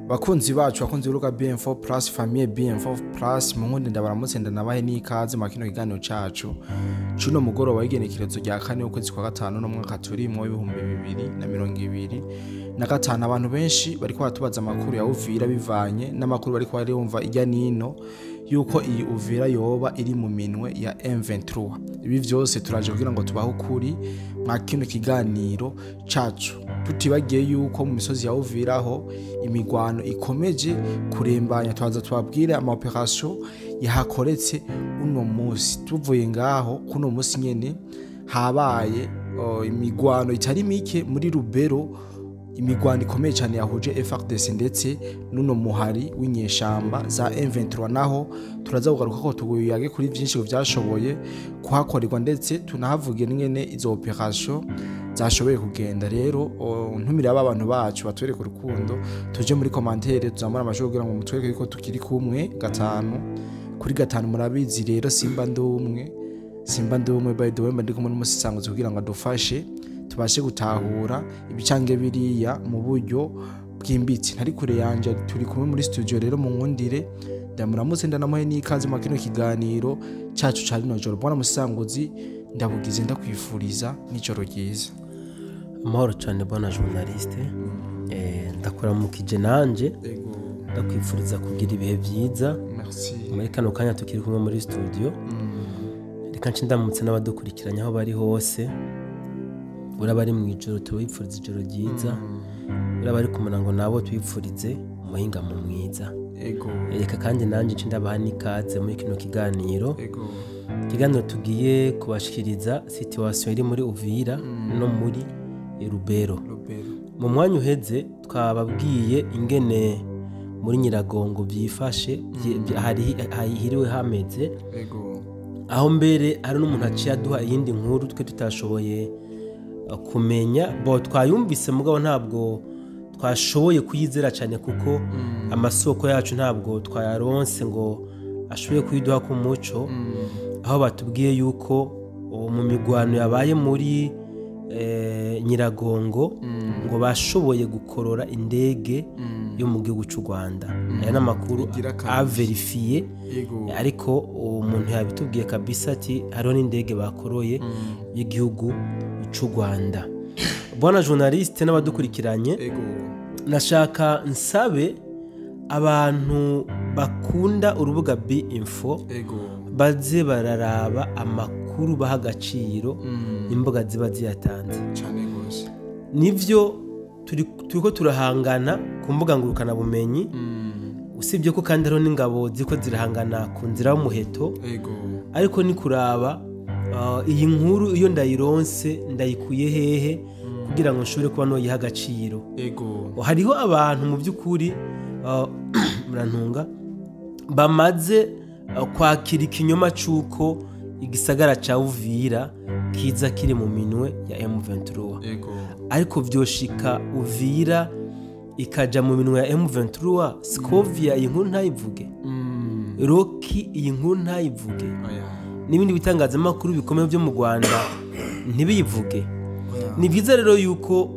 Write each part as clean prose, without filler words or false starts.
Bakunzi bacu, bakunzi b'urubuga BM4 Plus, famille BM4 Plus, mu nkundi ndabaramutse, ndanabahe n'ikaze mu kino kiganiro cacu cuno mugoroba w'igenekerezo rya 4 ukwezi kwa 5 no mwaka turimwo w'2025. Abantu benshi bariko baratubaza amakuru ya Uvira bivanye n'amakuru bariko barumva irya nino yuko iyi Uvira yoba iri mu minwe ya M23. Ibi vyose turaje kugira ngo tubahe ukuri mwa kino kiganiro cacu, tutibagiye yuko mu misozi ya Uvira ho imigwano ikomeje kurembanya. Twaza tubabwire ama operation yahakoretse uno munsi. Tuvuye ngaho, kuno munsi nyene habaye imigwano itari mike muri Rubero, imigwano ikomeye cyane yahuje FARDC ndetse n'uno muhari w'inyeshamba za M23. Naho turaza kugaruka ko tuguyage kuri byinshi byashoboye kuhakorerwa, ndetse tunahavuge n'ingene izo operation zashoboye kugenda. Rero ntumire aba bantu bacu batwereke urukundo, tuje muri commentaire, tuzamura amashuri kugira ngo mutwereke ko tukiri kumwe 5 kuri 5. Murabizi rero, simba ndumwe, simba ndumwe. By the way, mba ndi kumwe n'umusisanguzi kugira ngo adufashe tubashe gutahura ibicange biriya mu buryo bwimbitse. Ntari kure yanje, turi kumwe muri studio. Rero mu nkundire ndamuramutse, ndanamuhe n'ikaze mu kino kiganiro cacu ca rino joro. Bwana Musanguzi, ndabugize, ndakwifuriza n'ijoro ryiza. Amahoro cyane, bwana journaliste. Ndakuramukije nanje, ndakwifuriza kugira ibihe byiza Merci. muri kano kanya tukiri kumwe muri studio. Reka nce ndamutse n'abadukurikiranye aho bari hose. Uraba ari mu ijoro, tubifuriza ijoro ryiza. Uraba ari ku murango, nabo tubifurize umuhingamo mwiza. Reka kandi nanjye nce ndabaha n'ikaze muri kino kiganiro. Ikiganiro tugiye kubashikiriza situation iri muri Uvira no muri Rubero. Rubero. Mu mwanya uheze twababwiye ingene muri Nyiragongo byifashe, hari hiriwe hameze, aho mbere hari n'umuntu aciye aduha iyindi nkuru twe tutashoboye kumenya. Bo twayumvise, mugabo ntabwo twashoboye kuyizera cyane kuko amasoko yacu ntabwo twayaronse ngo ashoboye kuyiduha ku muco, aho batubwiye yuko uwo mu migwano yabaye muri Nyiragongo ngo bashoboye gukorora indege yo mu gihugu cy'u Rwanda. Aya ni amakuru Igira kabiri. Avérifié, ariko uwo muntu yabitubwiye kabisa ati hariho n'indege bakoroye y'igihugu cy'u Rwanda. Bwana journaliste n'abadukurikiranye, nashaka nsabe abantu bakunda urubuga B Info baze bararaba amakuru, baha agaciro imbuga ziba ziyatanze. Cyane gose. Nivyo, turiko turahangana ku mbuga ngurukanabumenyi, usibye ko kandi hariho n'ingabo ziko zirahangana ku nzira y'umuheto, ariko ni kuraba iyi nkuru iyo ndayironse ndayikuye hehe kugira ngo nshobore kuba noyiha agaciro. Hariho abantu mu by'ukuri, murantunga, bamaze kwakira ikinyoma c'uko igisagara ca Uvira kiza kiri mu minwe ya M23. Ariko vyoshika Uvira ikaja mu minwe ya M23, Scovia iyi nkuru ntayivuge, Roki iyi nkuru ntayivuge, Oya. n'ibindi bitangazamakuru bikomeye byo mu Rwanda ntibiyivuge. Oya. Ni byiza rero yuko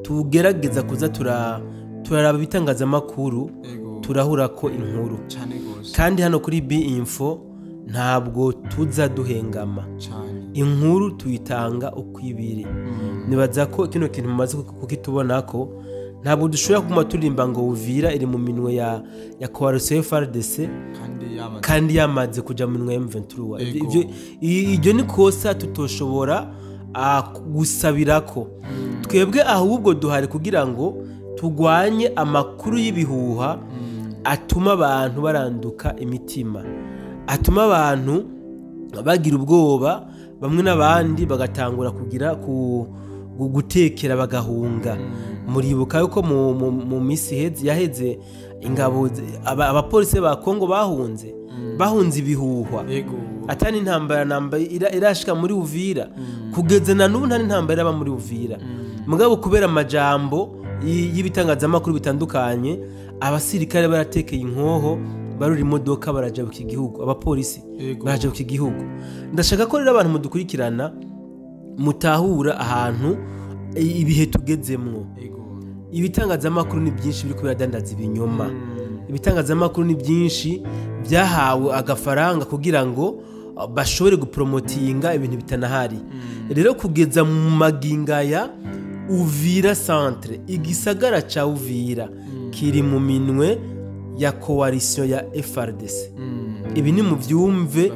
tugerageza kuza turaraba ibitangazamakuru turahura ko inkuru. Cyane gose. Kandi hano kuri B Info ntabwo tuza duhengama. Inkuru tuyitanga uko ibiri. Nibaza ko kino kintu mumaze kukitubona ko ntabwo dushobora kuguma turirimba ngo Uvira iri mu minwe ya coalition FARDC kandi yamaze kandi yamaze kuja mu minwe ya M23. Iryo ni kosa tutoshobora gusabirako. Twebwe ahubwo duhari kugira ngo tugwanye amakuru y'ibihuha atuma abantu baranduka imitima, atuma abantu bagira ubwoba, bamwe n'abandi bagatangura kugira gutekera bagahunga. Muribuka yuko mu misi yaheze ingabo abapolisi ba Kongo bahunze ibihuhwa, atani intambara namba irashika muri Uvira. Kugeza na n'ubu nta n'intambara iraba muri Uvira, mugabo kubera amajambo y'ibitangazamakuru bitandukanye, abasirikare baratekeye inkoho, barura imodoka, barajabuka igihugu, abapolisi barajabuka igihugu. Ndashaka ko rero abantu mudukurikirana mutahura ahantu ibihe tugezemwo. Ibitangazamakuru ni byinshi biriko biradandaza ibinyoma. Ibitangazamakuru ni byinshi byahawe agafaranga kugira ngo bashobore gupromotinga ibintu bitanahari. Rero kugeza mu maginga ya Uvira centre, igisagara ca Uvira kiri mu minwe ya coalition ya FARDC. Ibi ni muvyumve,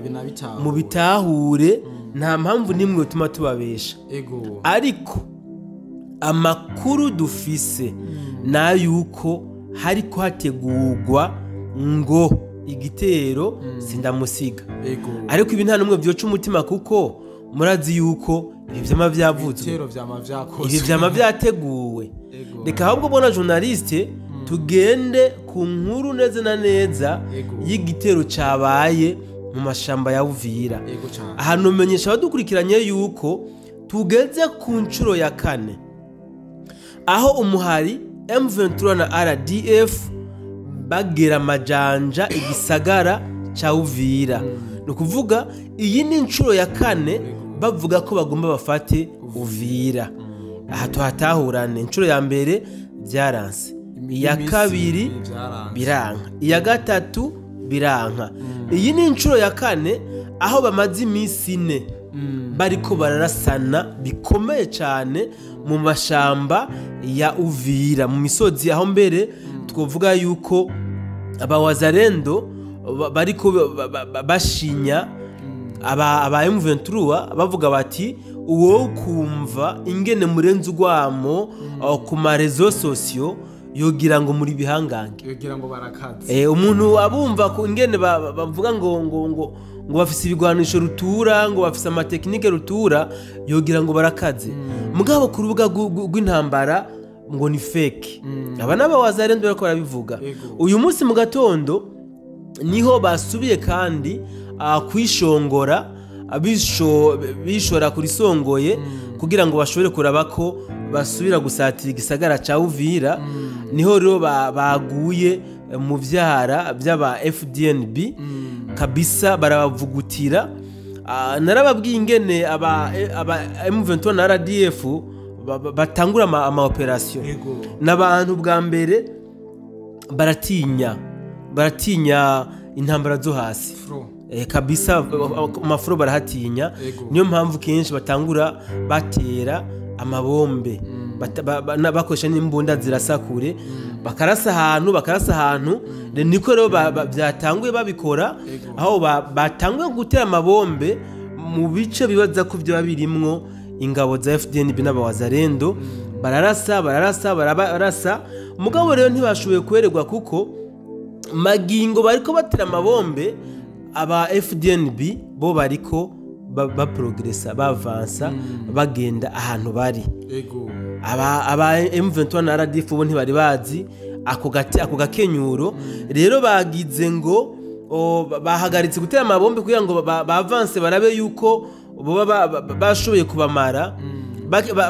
mu bitahure, nta mpamvu nimwe tuma tubabesha. Ariko amakuru dufise na yuko hariko hategurwa ngo igitero sindamusiga. Ariko ibi nta numwe byoca umutima, kuko murazi yuko ibi vyama vyavuzwe, ibi vyama vyateguwe. Reka ahubwo bona journaliste tugende ku nkuru neza na neza y'igitero cabaye mu mashamba ya Uvira. Ahantu menyesha abadukurikiranye yuko tugeze ku nshuro ya 4 aho umuhari M23 na RDF bagera majanja igisagara ca Uvira. Nukuvuga iyi ni nshuro ya 4 bavuga ko bagomba bafate Uvira. Aha tuhatahurane, inshuro ya mbere byaranse, iya kabiri biranka, iya gatatu biranka. Iyi ni inshuro ya 4 aho bamaze iminsi 4 bariko bararasana bikomeye cyane mu mashamba ya Uvira, mu misozi, aho mbere twovuga yuko abawazarendo bariko bashinya aba M23 bavuga bati uwo kumva ingene murenze ugwamo ku marezo sosio yogira ngo muri bihangange, yogira ngo barakaze. Umuntu abumva ku ingene bavuga ngo ngo ngo ngo bafise ibigwanisho rutura, ngo bafise amateknike rutura, yogira ngo barakaze. Mugabo ku rubuga rw'intambara ngo ni fake. Aba n'abawazarendo bariko barabivuga. Uyu munsi mu gatondo niho basubiye kandi kwishongora, bishora kurisongoye kugira ngo bashobore kuraba ko basubira gusatira igisagara ca Uvira. Niho rero baguye mu vyara by'aba FDNB kabisa, barabavugutira. Narababwiye ingene aba M23 na RDF batangura ama operation. N'abantu bwa mbere baratinya intambara zo hasi. Kabisa amafuro barahatinya. Niyo mpamvu kenshi batangura batera amabombe, bakoresha n'imbunda zirasakure, bakarasa ahantu. Niko rero byatanguye babikora, aho batanguye gutera amabombe mu bice bibaza ko byo birimwo ingabo za FDNB n'abawazarendo. Bararasa. Mugabo rero ntibashoboye kwererwa kuko magingo bariko batera amabombe, aba FDNB bo bariko baprogressa, bavansa, bagenda ahantu bari. Aba M23 na RDF bo ntibari bazi ako gakenyuro. Rero bagize ngo bahagaritse gutera amabombe kugira ngo bavanse barabe yuko boba bashoboye kubamara.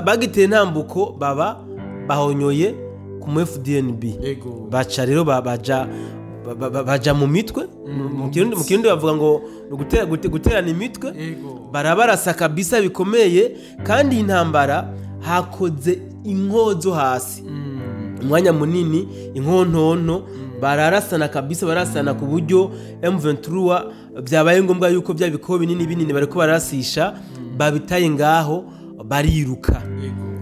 Bagiteye ntambuko baba bahonyoye ku FDNB. Baca rero baja mu mitwe. Mu Kirundi bavuga ngo guterana imitwe. Barabarasa kabisa bikomeye, kandi intambara hakoze inkozo hasi umwanya munini, inkontonto bararasana kabisa, barasana ku buryo M23 byabaye ngombwa yuko bya bikobo binini binini bariko barasisha babitaye ngaho bariruka.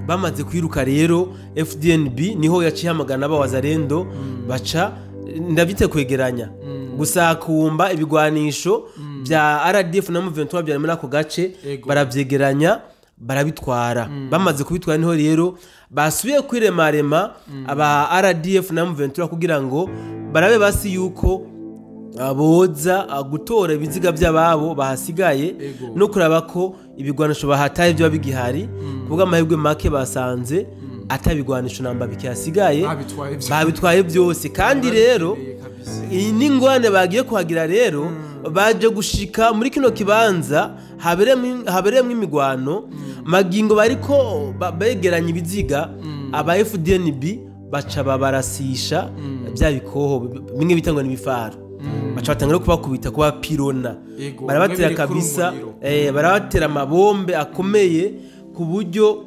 Bamaze kwiruka rero FDNB niho yaciye hamagana abawazarendo baca ndabite kwegeranya gusakumba ibigwanisho bya RDF na M23 byari muri ako gace, baravyegeranya barabitwara. Bamaze kubitwara niho rero basubiye kwiremarema aba RDF na M23 kugira ngo barabe basi yuko boza gutora ibiziga by'ababo bahasigaye no kuraba ko ibigwanisho bahataye byo bigihari. Kuvuga amahirwe make basanze atabigwanisho namba bikihasigaye, babitwaye byose. Kandi rero iyi n'ingwane bagiye kuhagira rero baje gushika muri kino kibanza haberemwe imigwano. Magingo bariko begeranya ibiziga, aba FDNB baca babarasisha bya bikoho bimwe bitangwa n'ibifaro, baca batangira kubakubita kuba pirona, barabatera kabisa, barabatera amabombe akomeye ku buryo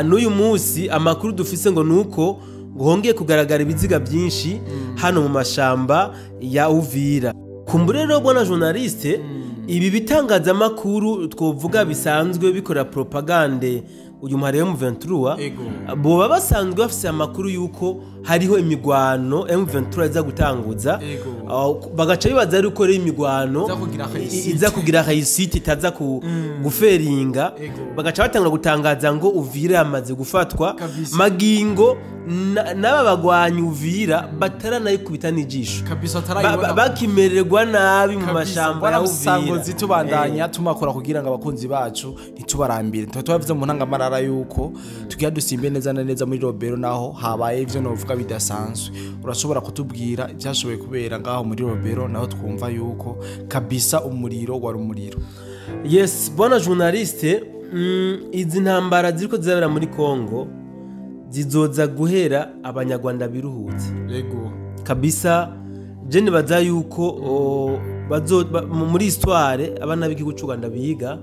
N'uyu munsi amakuru dufise ngo nuko ngo hongeye kugaragara ibiziga byinshi hano mu mashamba ya Uvira. Kumbure rero bwana journaliste, ibi bitangazamakuru twovuga bisanzwe bikora propagande uyu muhari wa M23, boba basanzwe bafise amakuru yuko hariho imigwano M23 iza gutanguza, bagaca bibaza yuko rero imigwano Iza kugira réussite. Iza kugira réussite, itaza guferinga, bagaca batangura gutangaza ngo Uvira yamaze gufatwa. Magingo n'aba bagwanyi Uvira bataranayikubita n'ijisho. Atarayibona. Bakimererwa nabi mu mashamba ya Uvira. Musangozi, tubandanya tumakora kugira ngo abakunzi bacu ntitubarambire. Tuba tubavuze mu ntangamarara yuko tugira dusimbe neza na neza muri Robero, naho habaye ivyo novuga bidasanzwe. Urashobora kutubwira ivyashoboye kubera ngaho muri Robero, naho twumva yuko kabisa umuriro wari umuriro? Yes, bwana journaliste, izi ntambara ziriko zirabera muri Congo zizoza guhera abanyarwanda biruhutse. Kabisa je nibaza yuko muri histoire abana b'igihugu cy'u Rwanda biga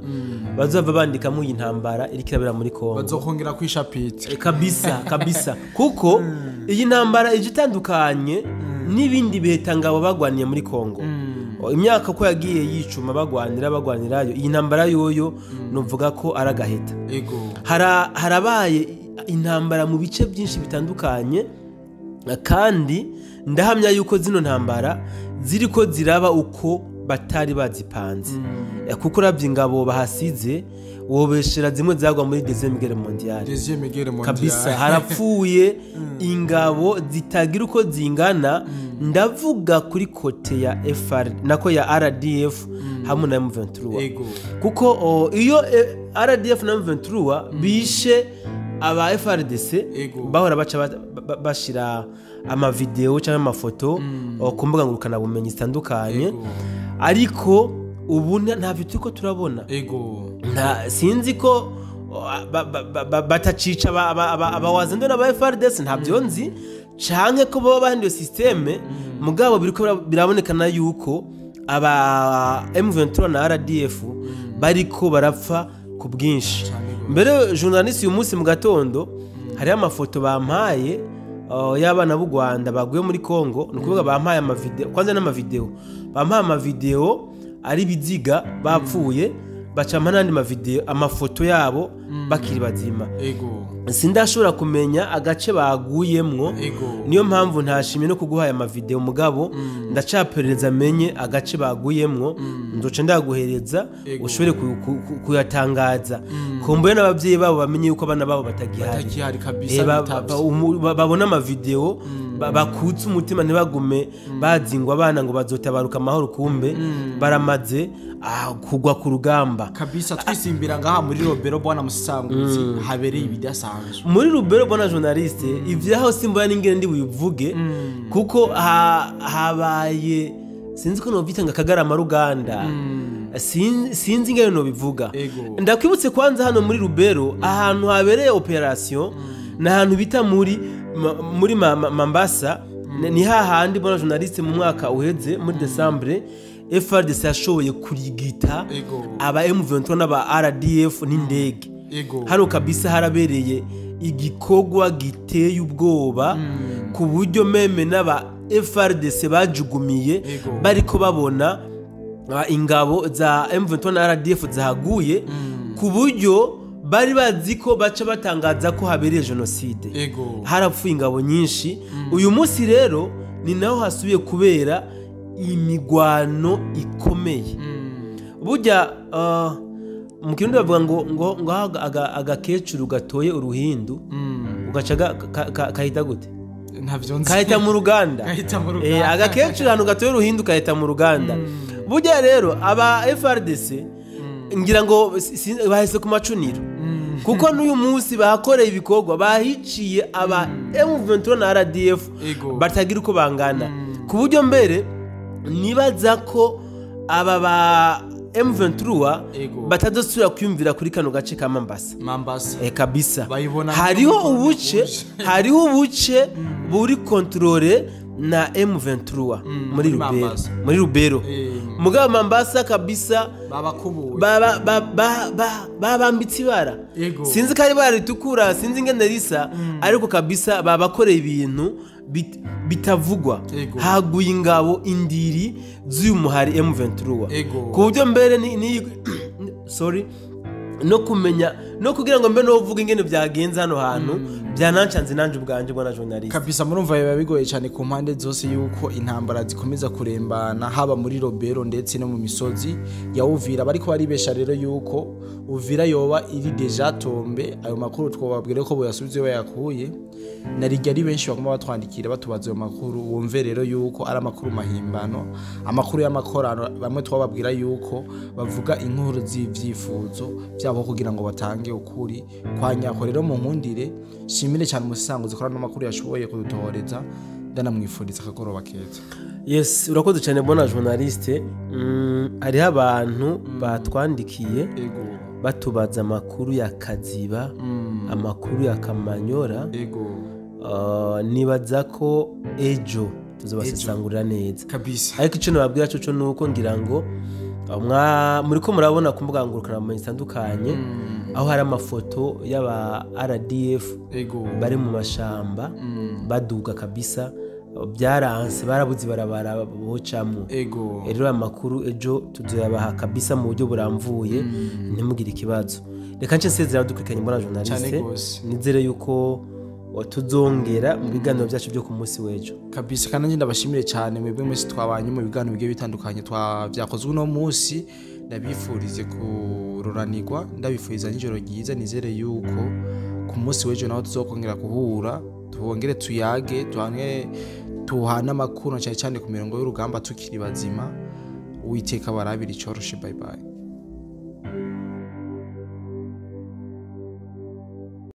bazova bandikamo iyi ntambara iriko irabera muri Congo. Bazokongera kwishapitse. Kabisa kabisa, kuko iyi ntambara ije itandukanye n'ibindi bihetangabo bagwaniye muri Congo. Imyaka ko yagiye yicuma bagwanirayo, iyi ntambara yoyo nuvuga ko ari agaheta. Harabaye intambara mu bice byinshi bitandukanye, kandi ndahamya yuko zino ntambara ziriko ziraba uko batari bazipanze. Kuko uravye ingabo bahasize wobeshera zimwe zagwa muri Deuxième Guerre mondiale. Deuxième Guerre mondiale. Kabisa harapfuye ingabo zitagira uko zingana. Ndavuga kuri côté ya FR nako ya RDF hamwe na M23, kuko iyo RDF na M23 bishe aba FRDC, bahora baca bashira amavideo cyangwa amafoto ku mbuga ngurukanabumenyi zitandukanye, ariko ubu ntabyo turiko turabona. Nta sinzi ko batacica abawazendo n'aba FRDC, ntabyo nzi, canke ko baba bahinduye système. Mugabo biriko birabonekana yuko aba M23 na RDF bariko barapfa ku bwinshi. Cane gose. Mbere journaliste, uyu munsi mu gatondo hariho amafoto bampaye y'abana b'u Rwanda baguye muri Congo. Ni ukuvuga bampaye amavideo, kwanza n'amavideo, bampaye amavideo ari biziga bapfuye, bacampa n'andi mavideo, amafoto yabo bakiri bazima. Sindashobora kumenya agace baguyemwo. Niyo mpamvu ntashimye no kuguha aya mavideo, mugabo ndacaperereza amenye agace baguyemwo, nzoca ndaguhereza ushobore kuyatangaza, kumbuye n'ababyeyi babo bamenye yuko abana babo batagihari. Batagihari kabisa. Bitavye. Babone amavideo, bakutse umutima, ntibagume bazingwa abana ngo bazotabaruka amahoro, kumbe baramaze kugwa ku rugamba. Kabisa, twisimbira ngaha muri Robero, bwana Musanguzi, habereye ibidasanzwe. Muri Rubero, bwana journaliste, ivyaho simbona n'ingene ndi bubivuge, kuko habaye, sinzi ko novyita ngo akagarama ruganda. Sinzi ingene nobivuga. Ndakwibutse kwanza hano muri Rubero ahantu habereye opération ni ahantu bita muri Mambasa. Ni hahandi, bwana journaliste, mu mwaka uheze muri Décembre FRDC yashoboye kurigita aba M23 n'aba RDF n'indege. Hano kabisa harabereye igikorwa giteye ubwoba, ku buryo même n'aba FRDC bajugumiye bariko babona ingabo za M23 na RDF zahaguye, ku buryo bari bazi ko baca batangaza ko habereye jenoside. Harapfuye ingabo nyinshi. Uyu munsi rero ni naho hasubiye kubera imigwano ikomeye. Burya mu Kirundi bavuga ngo aho agakecuru gatoye uruhindu ugaca kahita gute? Ntavyo nzi. Kahita mu ruganda. Kahita mu ruganda. Agakecuru ahantu gatoye uruhindu kahita mu ruganda. Burya rero aba FRDC ngira ngo bahise ku macuniro, kuko n'uyu munsi bahakoreye ibikorwa, bahiciye aba M23 na RDF batagira uko bangana, ku buryo mbere nibaza ko aba ba M23 batazosubira kwiyumvira kuri kano gace ka Mambasa. Mambasa. Kabisa. Bayibona hariho nk'uko ubuce buje. Hariho ubuce buri contrôlé na M23 muri muri Rubero. Mambasa. Muri Rubero. Mugabo Mambasa kabisa babakubuye, babambitse ibara. Yego. Sinzi ko ari ibara ritukura, sinzi ingene risa, ariko kabisa babakoreye ibintu bitavugwa. Yego. Haguye ingabo indiri z'uyu muhari M23, Yego. ku buryo mbere ni sorry, no kumenya no kugira ngo mbe novuga ingene byagenze hano hantu byanancanze nanje ubwanje bwana journaliste. Kabisa, murumva biba bigoye cyane ku mpande zose yuko intambara zikomeza kurembana, haba muri Robero ndetse no mu misozi ya Uvira. Bariko baribesha rero yuko Uvira yoba iri déjà tombée. Ayo makuru twobabwire ko boyasubize bayakuye na rijya. Ari benshi bagomba batwandikira batubaza ayo makuru. Wumve rero yuko ari amakuru mahimbano, amakuru y'amakorano. Bamwe twababwira yuko bavuga inkuru z'ivyifuzo byabo kugira ngo batange ukuri kwa nyako. Rero mu nkundire shimire cyane umusisanguzi kora n'amakuru yashoboye kudutohoreza, ndanamwifuriza akagoroba keza. Yes, urakoze cyane bwana journaliste. Hariho abantu batwandikiye Ego. batubaza amakuru ya Kaziba, amakuru ya Kamanyora. Ego. Nibaza ko ejo tuzobasesangurira neza. Kabisa. Ariko icyo nababwira cyo ni uko ngira ngo muriko murabona ku mbuga ngurukanabumenyi zitandukanye aho hari amafoto y'aba RDF Ego. bari mu mashamba baduga. Kabisa byaranse, barabuze ibarabara bocamwo. Ego. Rero aya makuru ejo tuzoyabaha kabisa mu buryo buramvuye, ntimugire ikibazo. Reka nce nsezera dukurikiranye mbona journaliste. Cyane gose. Nizere yuko tuzongera mu biganiro byacu byo ku munsi w'ejo. Kabisa, kandi nanjye ndabashimire cyane mwebwe mwese twabanye mu biganiro bigiye bitandukanye byakozwe uno munsi. Ndabifurize kuroranirwa, ndabifuriza n'ijoro ryiza. Nizere yuko ku munsi w'ejo naho tuzokongera guhura, twongere tuyage, tuhane, tuhane amakuru, cyane cyane ku mirongo y'urugamba tukiri bazima. Uwiteka barabira icoroshe. Bye bye.